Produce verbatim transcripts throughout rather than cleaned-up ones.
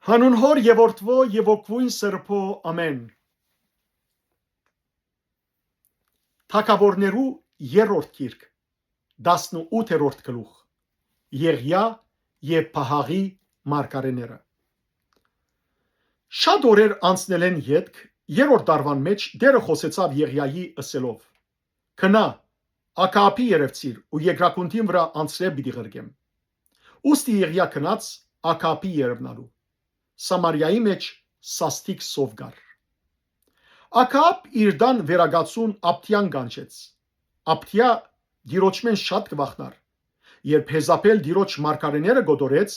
Հանուն Հօր եւ Որդւոյ եւ Ոգւոյն Սրբոյ, ամէն։ Թագաւորներու երրորդ գիրք, տասնութերորդ գլուխ։ Եղիա եւ Փահաղի մարգարէները։ Շատ օրեր անցնելէն ետք, երրորդ տարուան մէջ Տէրը խօսեցաւ Եղիային, ըսելով. «Գնա, Աքաաբի երեւցիր ու երկրագունդին վրայ անձրեւ պիտի ղրկեմ»։ Ուստի Եղիա գնաց Աքաաբի երեւնալու։ Սամարիայի մէջ սաստիկ սով կար։ Աքաաբ իր տան վերակացուն Աբդիան կանչեց։ Աբդիա Տիրոջմէն շատ կը վախնար։ Երբ Հեզապէլ Տիրոջ մարգարէները կոտորեց,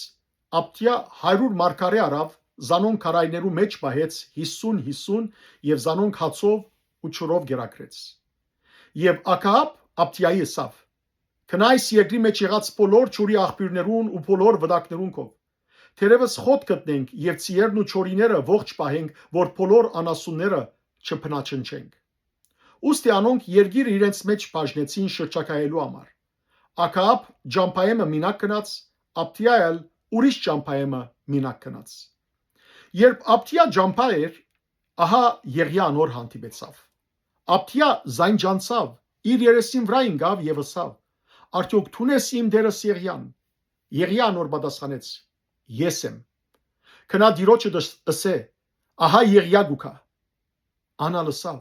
Աբդիա հարիւր մարգարէ առաւ, զանոնք քարայրներու մէջ պահեց յիսուն յիսուն եւ զանոնք հացով ու ջուրով կերակրեց։ Եւ Աքաաբ Աբդիային ըսաւ. «Գնա այս երկրի մէջ եղած բոլոր ջուրի աղբիւրներուն ու բոլոր վտակներուն քով։ Թերեւս խոտ գտնենք եւ ձիերն ու ջորիները ողջ պահենք, որ բոլոր անասունները չբնաջնջենք»։ Ուստի անոնք երկիրը իրենց մէջ բաժնեցին շրջագայելու համար։ Աքաաբ ճամբայէ մը մինակ գնաց, Աբդիա ալ ուրիշ ճամբայէ մը մինակ գնաց։ Երբ Աբդիա ճամբայ էր, ահա Եղիա անոր հանդիպեցաւ։ Աբդիա զայն ճանչցաւ, իր երեսին վրայ ինկաւ եւ ըսաւ. «Արդեօք դո՞ւն ես իմ տէրս Եղիան»։ Եղիա անոր պատասխանեց. «Ես եմ»։ «Գնա Տիրոջդ ըս-, ըսէ. ահա Եղիա կու գայ»։ Ան ալ ըսաւ.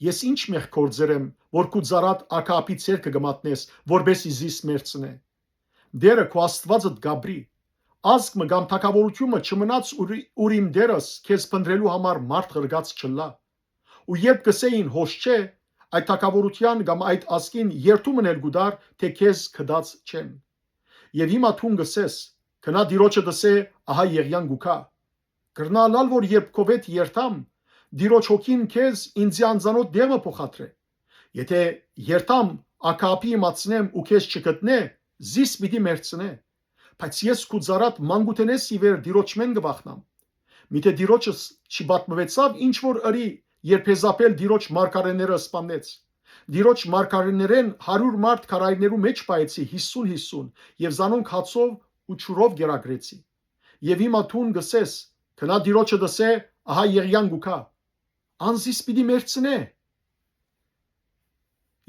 «Ես ի՞նչ մեղք գործեր եմ, որ քու ծառադ Աքաաբի ձեռքը կը մատնես, որպէսզի զիս մեռցնէ։ Տէրը քու Աստուածդ կ'ապրի։ Ազգ մը կամ թագաւորութիւն մը չմնաց, ուր, ուր իմ տէրս քեզ փնտռելու համար մարդ ղրկած չըլլայ։ Ու երբ կ'ըսէին՝ հոս չէ, այդ թագաւորութեան կամ այդ ազգին երդումն ալ կու տար, թէ քեզ գտած չեն։ Եւ հիմա դուն կ'ըսես՝ գնա Տիրոջդ ըսէ, ահա Եղիան կու գայ։ Կրնայ ըլլալ, որ երբ քովէդ երթամ, Տիրոջ հոգին քեզ ինծի անծանօթ տեղ մը փոխադրէ։ Եթէ երթամ, Աքաաբի իմացնեմ ու քեզ չգտնէ, զիս պիտի մեռցնէ։ Բայց ես քու ծառադ մանկութենէս ի վեր Տիրոջմէն կը վախնամ։ Միթէ Տիրոջս չի պատմուեցաւ ինչ որ ըրի, երբ Հեզապէլ Տիրոջ մարգարէները սպաննեց։ Տիրոջ մարգարէներէն հարիւր մարդ քարայրներու մէջ պահեցի յիսուն յիսուն եւ զանոնք հացով ու ջուրով կերակրեցի։ Եւ հիմա դուն կ'ըսես՝ գնա Տիրոջդ ըսէ, ահա Եղիան կու գայ։ Ան զիս պիտի մեռցնէ։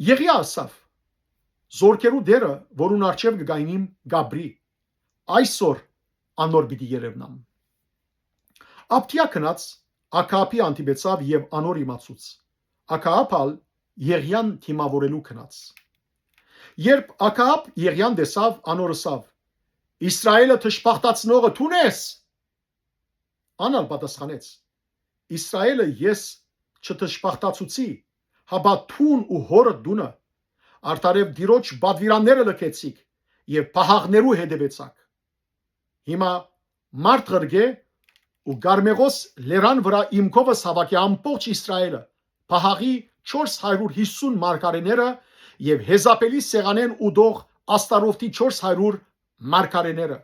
Եղիա ըսաւ. «Զորքերու Տէրը, որուն առջեւ կը գայնիմ, կ'ապրի։ Այսօր անոր պիտի երեւնամ»։ Աբդիա գնաց, Աքաաբի հանդիպեցաւ եւ անոր իմացուց։ Աքաաբ ալ Եղիան դիմաւորելու գնաց։ Երբ Աքաաբ Եղիան տեսաւ, անոր ըսաւ. «Իսրայէլը դժբախտացնողը դո՞ւն ես»։ Ան ալ պատասխանեց. «Իսրայէլը ես չդժբախտացուցի, հապա դուն ու հօրդ տունը արդարեւ Տիրոջ պատուիրանները լքեցիք եւ Փահաղներու հետեւեցաք։ Հիմա մարդ ղրկէ ու Կարմեղոս լերան վրայ իմ քովս հաւաքէ ամբողջ Իսրայէլը, Փահաղի չորս հարիւր յիսուն մարգարէները եւ Հեզապէլի սեղանէն ուտող Աստարովթի չորս հարիւր մարգարէները»։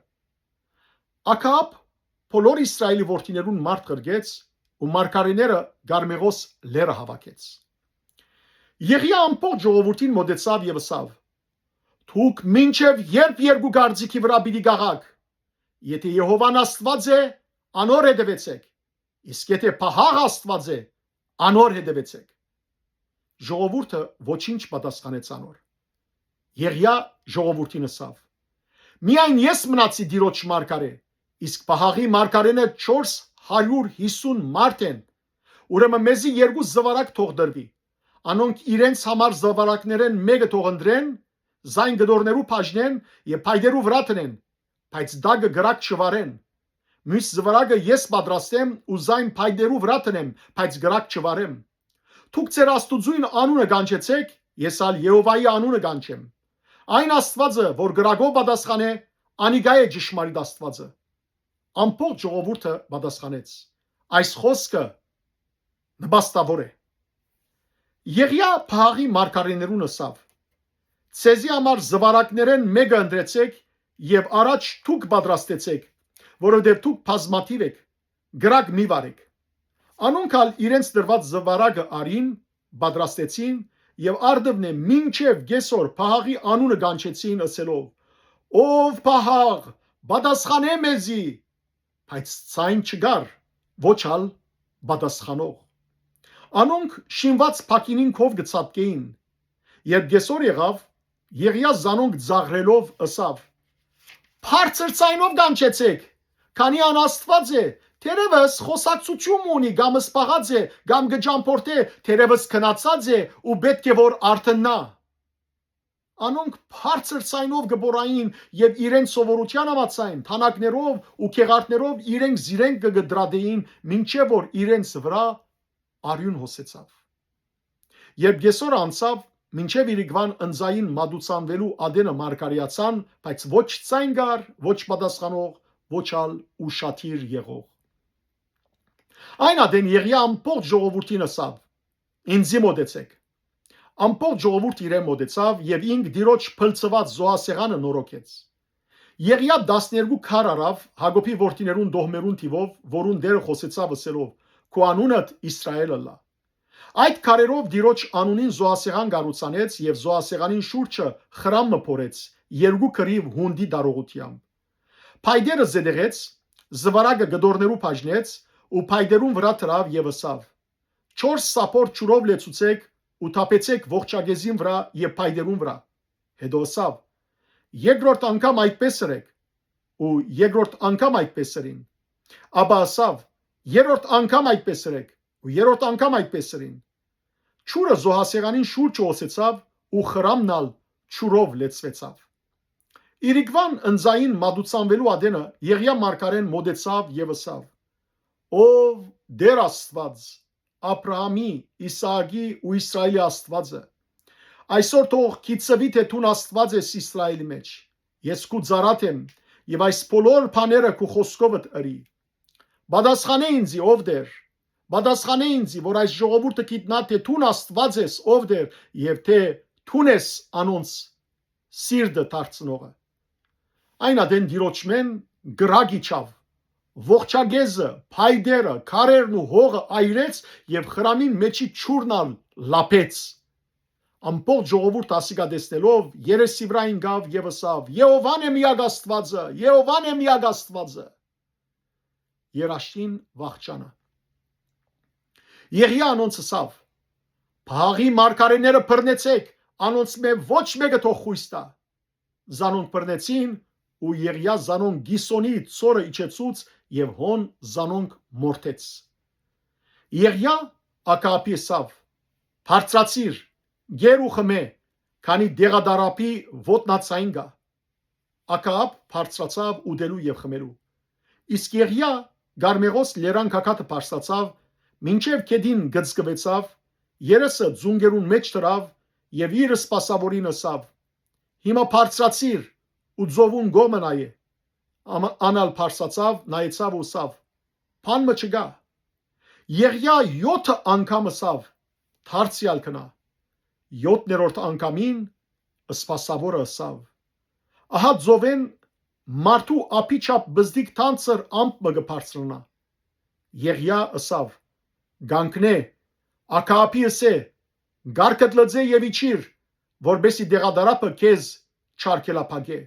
Աքաաբ բոլոր Իսրայէլի որդիներուն մարդ ղրկեց ու մարգարէները Կարմեղոս լերը հաւաքեց։ Եղիա ամբողջ ժողովուրդին մօտեցաւ եւ ըսաւ. «Դուք մինչեւ ե՞րբ երկու կարծիքի վրայ պիտի կաղաք։ Եթէ Եհովան Աստուած է, անոր հետեւեցէք, իսկ եթէ Փահաղ Աստուած է, անոր հետեւեցէք»։ Ժողովուրդը ոչինչ պատասխանեց անոր։ Եղիա ժողովուրդին ըսաւ. «Միայն ես մնացի Տիրոջ մարգարէ, իսկ Փահաղի մարգարէները չորս հարիւր յիսուն մարդ են։ Ուրեմն մեզի երկու զուարակ թող տրուի։ Անոնք իրենց համար զուարակներէն մէկը թող ընտրեն, զայն կտորներու բաժնեն եւ փայտերու վրայ դնեն, բայց տակը կրակ չվարեն։ Միւս զուարակը ես պատրաստեմ ու զայն փայտերու վրայ դնեմ, բայց կրակ չվարեմ։ Դուք ձեր Աստուծոյն անունը կանչեցէք, ես ալ Եհովայի անունը կանչեմ։ Այն Աստուածը, որ կրակով պատասխանէ, անիկա է ճշմարիտ Աստուածը»։ Ամբողջ ժողովուրդը պատասխանեց. «Այս խօսքը նպաստաւոր է»։ Եղիա Փահաղի մարգարէներուն ըսաւ. «Ձեզի համար զուարակներէն մէկը ընտրեցէք եւ առաջ դուք պատրաստեցէք, որովհետեւ դուք բազմաթիւ էք, կրակ մի վարէք»։ Անոնք ալ իրենց տրուած զուարակը առին, պատրաստեցին եւ առ դունէ մինչեւ կէսօր Փահաղի անունը կանչեցին, ըսելով. «Ով Փահաղ, պատասխանէ մեզի»։ բայց ձայն չկար, ոչ ալ պատասխանող։ Անոնք շինուած փակինին քով կը ցատկէին։ Երբ կէսոր եղաւ, Եղիա զանոնք ծաղրելով ըսաւ. «Բարձր ձայնով կանչեցէք, քանի ան Աստուած է, թերեւս խօսակցութիւն մը ունի կամ սպաղած է, կամ կը ճամբորդէ, թերեւս քնացած է ու պէտք է որ արթննայ»։ Անոնք բարձր ձայնով կը բոռային եւ իրենց սովորութեան համաձայն թանաքներով ու գեղարդներով իրենք զիրենք կը կտրատէին, մինչեւ որ իրենց վրայ արիւն հոսեցաւ։ Երբ կէսոր անցաւ, մինչեւ իրիկուան ընծային մատուցանուելու ատենը մարգարեացան, բայց ոչ ձայն կար, ոչ պատասխանող, ոչ ալ ուշադիր եղող։ Այն ատեն Եղիա ամբողջ ժողովուրդին ըսաւ. «Ինծի մոտեցէք»։ Ամբողջ ժողովուրդ իրեն մոտեցաւ եւ ինք Տիրոջ փլցուած զոհասեղանը նորոգեց։ Եղիա տասներկու քար առաւ Յակոբի որդիներուն տոհմերուն թիւով, որուն Տէրը խօսեցաւ ըսելով. «Քու անունդ Իսրայէլ ըլլայ»։ Այդ քարերով Տիրոջ անունին զոհասեղան կառուցանեց եւ զոհասեղանին շուրջը խրամ մը փորեց, երկու կռիւ հունդի տարողութեամբ։ Փայտերը զետեղեց, զուարակը կտորներու բաժնեց ու փայտերուն վրայ դրաւ եւ ըսաւ. «Չորս սափոր ջուրով լեցուցէք ու թափեցէք ողջակեզին վրայ եւ փայտերուն վրայ»։ Հետո ըսաւ. «Երկրորդ անգամ այդպես ըրեք»։ Ու երկրորդ անգամ այդպես ըրին։ Ապա ըսաւ. «Երրորդ անգամ այդպես ըրեք»։ Ու երրորդ անգամ այդպես ըրին։ Ջուրը զոհասեղանին շուրջը հոսեցաւ ու խրամն ալ ջուրով լեցուեցաւ։ Իրիկուան ընծային մատուցանուելու ատենը Եղիա մարգարէն մոտեցաւ եւ ըսաւ. «Ով Տէր Աստուած, Աբրահամի, Իսահակի ու Իսրայէլի Աստուածը, այսօր թող գիտցուի թէ դուն Աստուած ես Իսրայէլի մէջ։ Ես քու ծառադ եմ եւ այս բոլոր բաները քու խօսքովդ ըրի։ Պատասխանէ ինծի, ով Տէր, պատասխանէ ինծի, որ այս ժողովուրդը գիտնայ թէ դուն Աստուած ես, ով Տէր, եւ թէ դուն ես անոնց սիրտը դարձնողը»։ Այն ատեն Տիրոջմէն կրակ իջաւ, ողջակեզը, փայտերը, քարերն ու հողը այրեց եւ խրամին մէջի ջուրն ալ լափեց։ Ամբողջ ժողովուրդը ասիկա տեսնելով երեսի վրայ ինկաւ եւ ըսաւ. «Եհովան է միակ Աստուածը, Եհովան է միակ Աստուածը»։ Երաշտին վախճանը։ Եղիա անոնց ըսաւ. «Բաղի մարգարէները բռնեցէք, անոնցմէ ոչ մէկը թող խոյս տայ»։ Զանոնք բռնեցին ու Եղիա զանոնք կիսոնի ցորը իջեցուց եւ հոն զանոնք մորթեց։ Եղիա Ակաաբի ըսաւ. «Բարձրացիր, կեր ու խմէ, քանի դեղատարափի ոտնացային կայ»։ Ակաապ բարձրացաւ ուտելու եւ խմելու։ Իսկ Եղիա Կարմեղոս լերան գագաթը բարձրացաւ, մինչեւ գետին գծկուեցաւ, երեսը ձունկերուն մէջ դրաւ եւ իր սպասաւորին ըսաւ. «Հիմա բարձրացիր ու ծովուն կողմը նայէ»։ Ան ալ բարձրացաւ, նայեցաւ ու ըսաւ. «Բան մը չկայ»։ Եղիա եօթը անգամ ըսաւ. «Դարձեալ գնայ»։ Եօթներորդ անգամին սպասաւորը ըսաւ. «Ահա ծովէն մարդու ափի չափ բզդիկ թանձր ամպ մը կը բարձրանայ»։ Եղիա ըսաւ. «Կանգնէ, Ակաապի ըսէ. կառքդ լուծէ եւ իջիր, որպէսզի դեղատարափը քեզ չարգելափակէ»։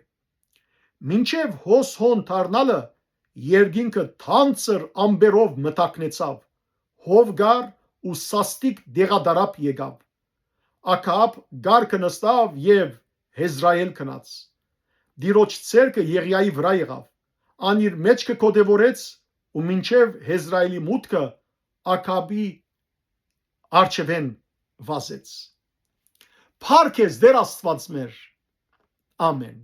Մինչեւ հոս հոն դառնալը երկինքը թանձր ամպերով մթագնեցաւ, հով կար ու սաստիկ դեղատարափ եկաւ։ Ակաապ կառքը նստաւ եւ Հեզրայէլ գնաց։ Տիրոջ ձեռքը Եղիայի վրայ եղաւ։ Ան իր մէջքը կոդեւորեց ու մինչեւ Հեզրայէլի մուտքը Ակաապի առջեւէն վազեց։ Փառք ես Տեր Աստուած մեր։ Ամեն։